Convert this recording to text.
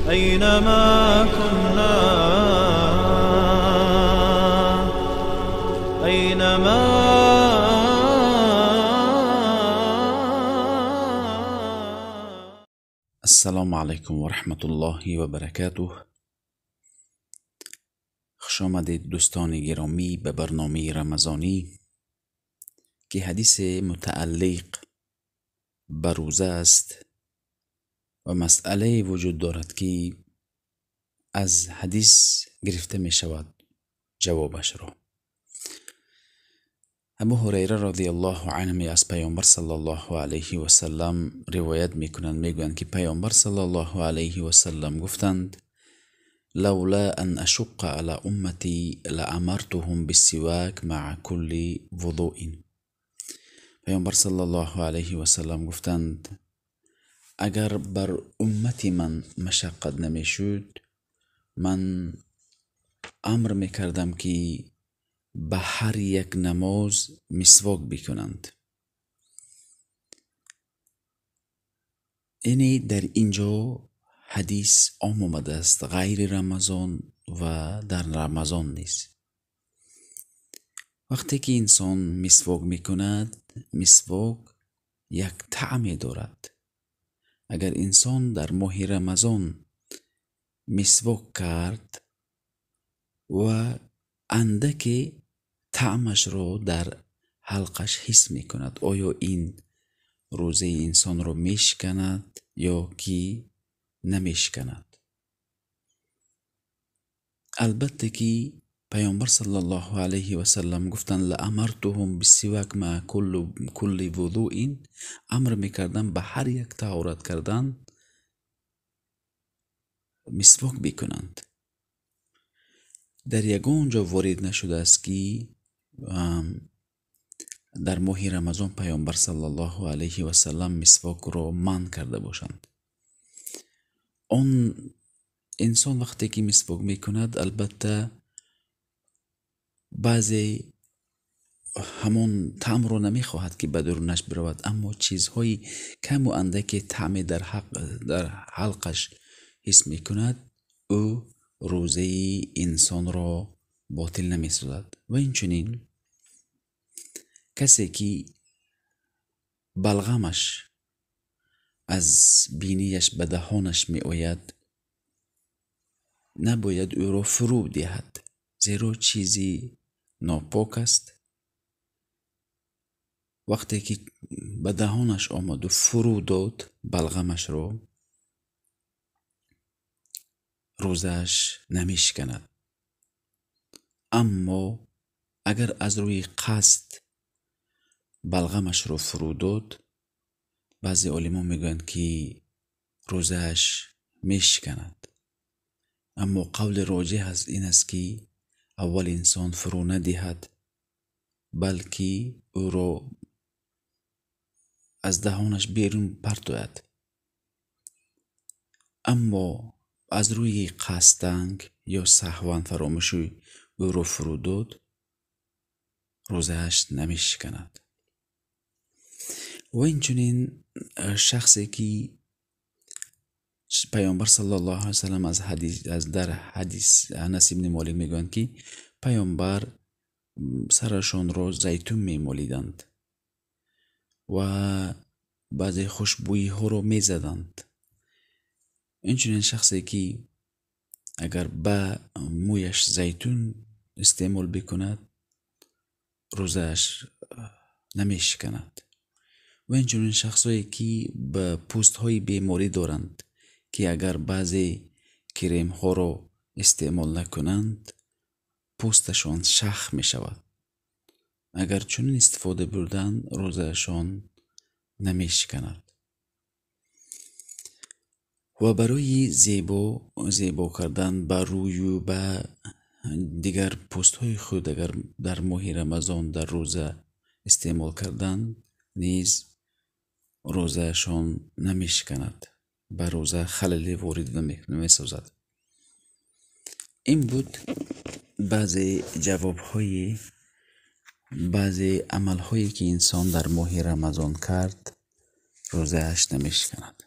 أينما كنا، أينما. السلام علیکم و رحمت الله و برکاته. خوش آمدید دوستان گرامی به برنامه رمضانی که حدیث متعلق به روزه است و مسئله وجود دارد که از حدیث گرفته می شود جوابش را. ابو هریره رضی الله عنه از پیامبر صلی الله علیه و سلم روایت میکنند، میگویند که پیامبر صلی الله علیه و سلم گفتند: لولا ان اشق علی امتی لامرتهم بالسواک مع کل وضوء. پیامبر صلی الله علیه و سلم گفتند: اگر بر امت من مشقت نمیشد، من امر میکردم که به هر یک نماز مسواک بکنند. یعنی در اینجا حدیث عام آمده است، غیر رمضان و در رمضان نیست. وقتی که انسان مسواک میکند، مسواک یک طعم دارد. اگر انسان در ماه رمضان مسواک کرد و اندک طعمش را در حلقش حس میکند، آیا این روزه انسان را میشکند یا که نمیشکند؟ البته که پیامبر صلی الله علیه و سلم گفتند: لامرتهم بالسواک مع کل وضوء. امر میکردم به هر یک طهارت کردن مسواک بکنند. در یگان جا وارد نشده است که در ماه رمضان پیامبر صلی الله علیه و سلم مسواک را منع کرده باشند. آن انسان وقتی که مسواک میکند، البته بعضی همان طعم را نمیخواهد که به درونش برود، اما چیزهای کم و اندک طعم در حلقش حس میکند، او روزه انسان را باطل نمیسازد. و اینچنین کسی که بلغمش از بینیش به دهانش می آید، نباید او را فرو دهد، زیرا چیزی ناپاک است. وقتی که به دهانش آمد و فرو داد بلغمش را، روزش نمیشکند. اما اگر از روی قصد بلغمش را فرو داد، بعضی عالمان میگویند که روزش میشکند. اما قول راجح است این است که اول انسان فرو ندهد، بلکه او را از دهانش بیرون پرتوید. اما از روی قصدنگ یا سهوا فراموشی او را فرو داد، روزه‌اش نمیشکند. و اینچنین شخصی که پیامبر صلی الله علیه و سلم از حدیث از در حدیث انس ابن مالک میگویند که پیامبر سرشان را زیتون میمالیدند و بعضی خوشبویی ها را میزدند. اینچنین شخصی که اگر به مویش زیتون استعمال بکند، روزش نمیشکند. و اینچنین شخصایی که به پوست های بیماری دارند که اگر بعضی کریم ها را استعمال نکنند، پوستشان شخ می شود. اگر چنین استفاده بردن، روزشان نمیشکند. و برای زیبا کردن بر روی و به دیگر پوست های خود اگر در ماه رمضان در روزه استعمال کردن نیز روزه‌شان نمیشکند، به روزه خللی وارد نمیسازد. این بود بعضی جوابهای بعضی عملهایی که انسان در ماه رمضان کرد روزه‌اش نمیشکند.